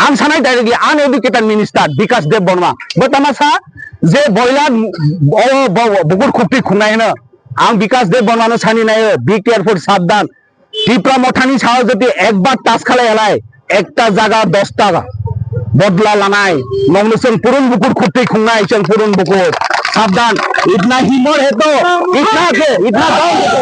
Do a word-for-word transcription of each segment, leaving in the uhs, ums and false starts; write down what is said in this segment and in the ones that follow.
Ang sanai directly uneducated minister Bikash Debbarma. Bo tamasa je boiler o bo bukur khukti khungnai hino. Ang Bikash Debbarma no sani nayo, be careful, sabdan. Tipra Mothani sao jodi ekbar touch khalai alai, ekta jaga dosta bodla lanai. Nongni chwng purun bukur khukti khungnai, chwng purun bukur. Sabdan, itna himor heto, itna ke, itna dam heto.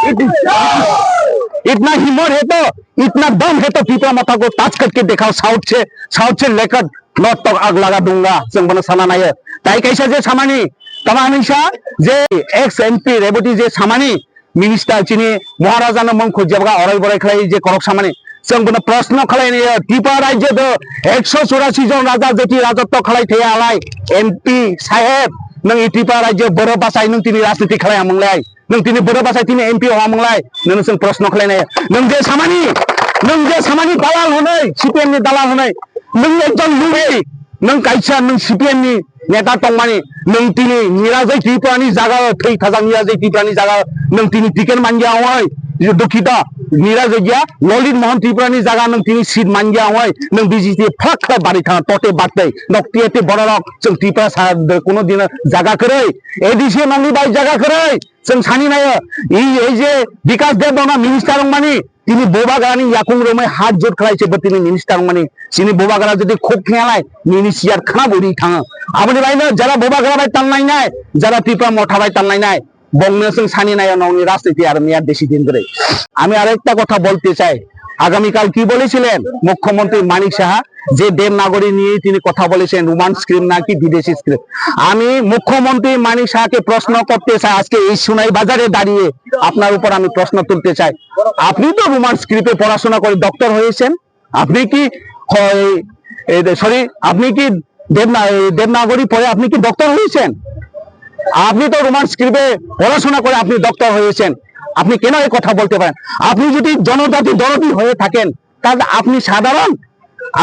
It-, itna himor heto, Itna dam hai to Tipra Motha ko touch karke dekhao, south se, south se lekar north tok aag laga dunga, chwng bono sana nayo. Tai kaisa je samani, tama hinsa je ex M P Reboti je samani minister chini Maharaja no mung khujabga orai borai khlai je korok samani. Chwng bono proshno khlai nayo, Tipra rajyo do ekso churasi jon raja jeti rajotto khlai thaya alai M P saheb, nwng i Tipra rajyo boro bachai nwng tini rajniti khlai amung lai. Nwng tini bwrwi bachai tini M P o hamung lai, nwng chwng proshno khlai nai. Nwng je samani, nwng je samani dalal hwnwi, C P M ni dalal hwnwi, nwng ekjon lubi, nwng kaisa nwng C P M ni neta tongmani, nwng tini Nirajai Tripura ni jaga o, thwi thajak Nirajai Tripura ni jaga o, nwng tini ticket manya oi, dukhita Nirajai ya, Lalit Mohan Tripura ni jaga nwng tini seat manya oi, nwng B J P phak khe bari thang tote batte, nok tiye te borok chwng Tripura sa de kuno dino jaga kwrwi, A D C nwngni bai jaga kwrwi, Chwng sani nayo, i, ei je Bikash Debbarma minister wngmani, tini Bubagrani yakung romwi hat jot khlai se bo tini minister wngmani. Chini Bubagra jodi khuk thengya lai, nini siyar khna bo ri thango. Aboni bai no jara Bubagra bai tanlai nai, jara Tipra Motha bai tanlai nai, bongno chwng sani nayo nongni rajniti aro miyar besi din kwrwi. আমি আরেকটা কথা বলতে চাই, আগামীকাল কি বলেছিলেন মুখ্যমন্ত্রী মানিক সাহা? যে দেবনাগরী নিয়ে তিনি কথা বলেছেন, রোমান স্ক্রিপ্ট নাকি বিদেশি স্ক্রিপ্ট। আমি মুখ্যমন্ত্রী মানিক সাহাকে প্রশ্ন করতে চাই, আজকে এই সোনাই বাজারে দাঁড়িয়ে আপনার উপর আমি প্রশ্ন তুলতে চাই, আপনি তো রোমান স্ক্রিপ্টে পড়াশোনা করে ডক্টর হয়েছেন, আপনি কি হয়, এই যে, সরি, আপনি কি দেবনা-, এই দেবনাগরী পড়ে আপনি কি ডক্টর হয়েছেন? আপনি তো রোমান স্ক্রিপ্টে পড়াশোনা করে আপনি ডক্টর হয়েছেন, আপনি কেন এই কথা বলতে পারেন? আপনি যদি জনজাতি দরদি হয়ে থাকেন, তাহলে আপনি সাধারণ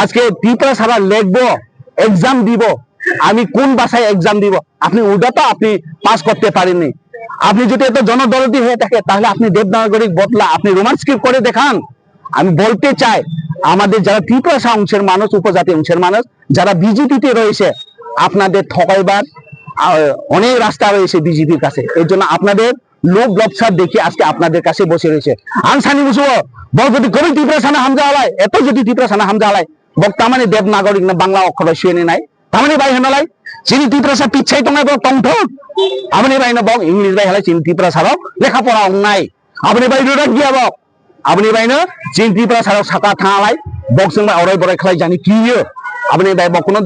আজকে ত্রিপুরা ছাড়া লিখবো, এক্সাম দিব, আমি কোন ভাষায় এক্সাম দিব, আপনি ওটা তো আপনি পাস করতে পারেননি। আপনি যদি এত জনদরদি হয়ে থাকে, তাহলে আপনি দেবনাগরিক বদলা আপনি রোমান স্ক্রিপ্ট করে দেখান। আমি বলতে চাই, আমাদের যারা ত্রিপুরা অংশের মানুষ, উপজাতি অংশের মানুষ, যারা বিজেপিতে রয়েছে, আপনাদের ঠকাইবার, আহ, অনেক রাস্তা রয়েছে বিজেপির কাছে। এর জন্য আপনাদের লোভ লবসার দেখে আজকে আপনাদের কাছে বসে রয়েছে। Ang sani musuo, bo jodi kwrwi Tiprasa no hamja alai, eto jodi Tiprasa no hamja alai, bo tamani Devanagari no Bangla okhor bai suyani nai, tamani bai hwnalai, chini Tiprasa pichai tongnai bo tongthok, aboni bai no bo English bai halai chini Tiprasa rok lekha pora wngnai, aboni bai rwrak ya bo. Aboni bai no chini Tiprasa rok saka thangalai, boksong bai orai borai khlai jani kiyo. Aboni bai bo kuno